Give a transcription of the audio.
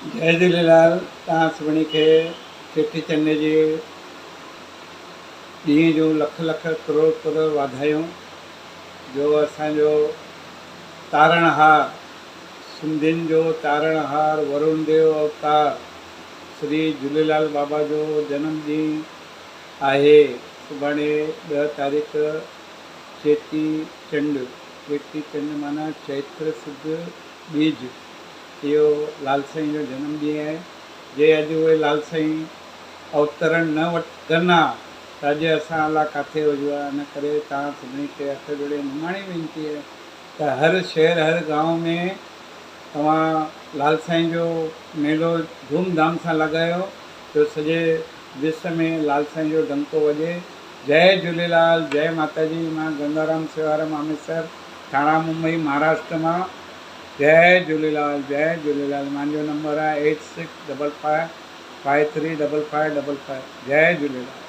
جئي جهوليلال توهان سڀني کي چيٽي چنڊ جي ڏينهن جون لک لک ڪروڙ ڪروڙ واڌايون جو اسان جو تارڻهار سنڌين جو تارڻهار ورون ديو اوتار شري جهوليلال بابا جو جنم ڏينهن آهي سڀاڻي ڏهه تاريخ چيٽي چنڊ چيٽي چنڊ معنيٰ چيتر سڌ ٻيج اهو لال سائين جو جنم ڏينهن آهي. جي اڄ اهي لال سائين اوترڻ نه ڪن ها ته اڄ اسان الا ڪاٿي هجون ها. ان ڪري توهان سڀني کي هٿ جوڙي نماڻي وينتي آهي ته هر شهر هر گانو ۾ توهان لال سائين جو ميلو ڌوم ڌام سان لڳايو جو سڄي وشو ۾ لال سائين جو ڊنڪو وڄي. جئي جهوليلال جئي ماتا جي مان گنگارام سيوارام امرتسر ٿاڻا ممبئي مهاراشٽر مان. جئي جهوليلال جئي جهوليلال مانجو نمبر آهي eight six double five five three double five double five Jai Jhulelal.